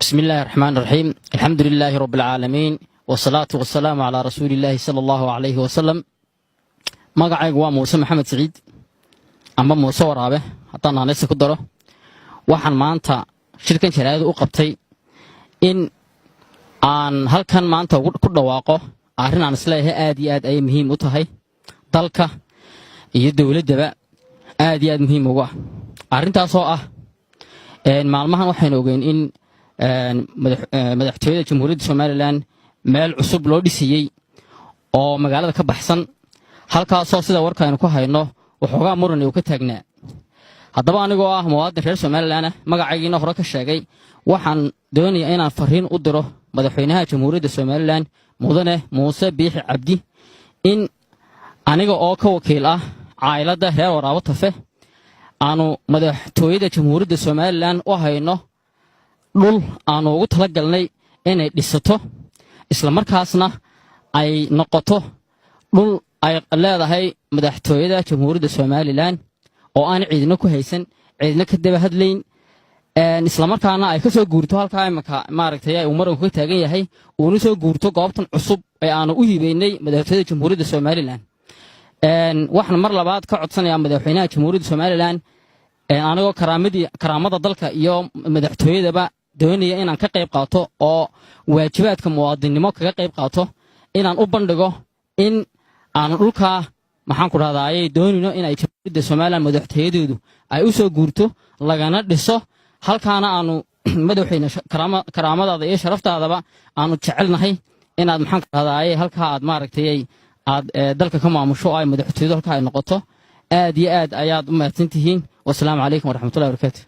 بسم الله الرحمن الرحيم، الحمد لله رب العالمين، والصلاة والسلام على رسول الله صلى الله عليه وسلم. Magacaygu waa Muuse Maxamed Siciid amba Muuse Waraabe haddaan naanaysa ku daro. Waxaan maanta shirkan jaraa'id u qabtay in aan halkan maanta ku dhawaaqo arrin aan isleeyahay aad iyo aad ayay muhiim u tahay, dalka iyo dowladdaba aad iyo aad muhiim ugu ah. Arrintaasoo ah, maalmahan waxaynu ogeyn in madaxtooyada Jamhuuriyadda Somaliland meel cusub loo dhisayey oo magaalada ka baxsan, halkaasoo sida warka aynu ku hayno waxoogaa muran uu ka taagnaa. Haddaba, anigoo ah muwaadin reer Somaliland ah, magacaygiina hore ka sheegay, waxaan doonayaa inaan fariin u diro madaxweynaha Jamhuuriyadda Somaliland, Mudane Muuse Biixi Cabdi, in aniga oo ka wakiil ah caa'iladda reer Waraabo Tafe aanu madaxtooyada Jamhuuriyadda Somaliland u hayno dhul aanu ugu tala galnay inay dhisato, islamarkaasna ay noqoto dhul ay leedahay madaxtooyada Jamhuuriyadda Somaliland oo aan ciidina ku haysan, ciidina ka daba hadlayn, islamarkaana ay ka soo guurto halkaa imanka maaragtay uu maranku ka taagan yahay, uuna soo guurto goobtan cusub ee aanu u hibeynay madaxtooyada Jamhuuriyadda Somaliland. Waxaan mar labaad ka codsanayaa madaxweynaha Jamhuuriyadda Somaliland, anigoo karaamadii karaamada dalka iyo madaxtooyadaba doonaya inaan ka qayb qaato oo waajibaadka muwaadinnimo kaga qayb qaato, inaan u bandhigo in aanu dhulkaa, maxaan ku dhahdaa, ayay doonayno inay Jamhuuriyadda Somaliland madaxtooyadeedu ay u soo guurto, lagana dhiso halkaana. Aanu madaxweyne, karaamadaada iyo sharaftaadaba aanu jecelnahay inaad, maxaan ku dhahdaa, halkaa aad maaragtay aad dalka ka maamusho oo ay madaxtooyadu halkaa ay noqoto. Aad iyo aad ayaad u mahadsan tihiin. Wasalaamu calaykum waraxmatullahi wabarakaatu.